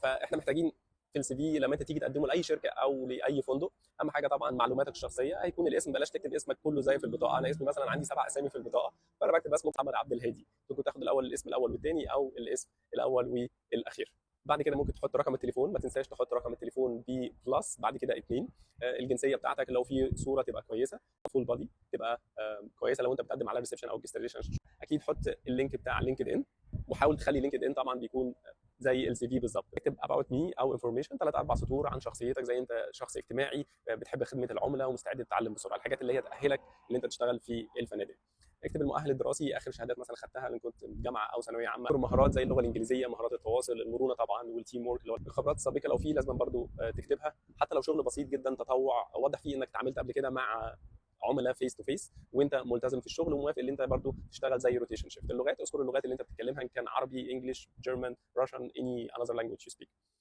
فاحنا محتاجين في ال CV لما انت تيجي تقدمه لاي شركة او لاي فندق، اهم حاجة طبعا معلوماتك الشخصيه، هيكون الاسم، بلاش تكتب اسمك كله زي في البطاقه. انا اسمي مثلا عندي 7 اسامي في البطاقه، فانا بكتب اسمه محمد عبد الهادي. ممكن تاخد الاول الاسم الاول والثاني، او الاسم الاول والاخير. بعد كده ممكن تحط رقم التليفون، ما تنساش تحط رقم التليفون ب plus بعد كده 2. الجنسية بتاعتك، لو في صوره تبقى كويسه، full body تبقى كويسة لو انت بتقدم على reception او guest relation. اكيد حط ال link بتاع LinkedIn، وحاول تخلي LinkedIn طبعا بيكون زي ال CV بالظبط. اكتب about me او information، 3 4 سطور عن شخصيتك، زي انت شخص اجتماعي، بتحب خدمة العملاء، ومستعد تتعلم بسرعه، الحاجات اللي هي تاهلك ان انت تشتغل في الفنادق. اكتب المؤهل الدراسي، اخر شهادات مثلا خدتها ان كنت جامعه او ثانوية عامه. مهارات زي اللغة الانجليزيه، مهارات التواصل، المرونة طبعا، وال teamwork. اللي هو الخبرات السابقة لو في لازم برضو تكتبها، حتى لو شغل بسيط جدا تطوع، وضح فيه انك اتعاملت قبل كده مع عملاء face to face، وانت ملتزم في الشغل، وموافق ان انت برضو تشتغل زي rotation shift. اللغات، اذكر اللغات اللي انت بتتكلمها، ان كان عربي، English، German، Russian، any another language you speak.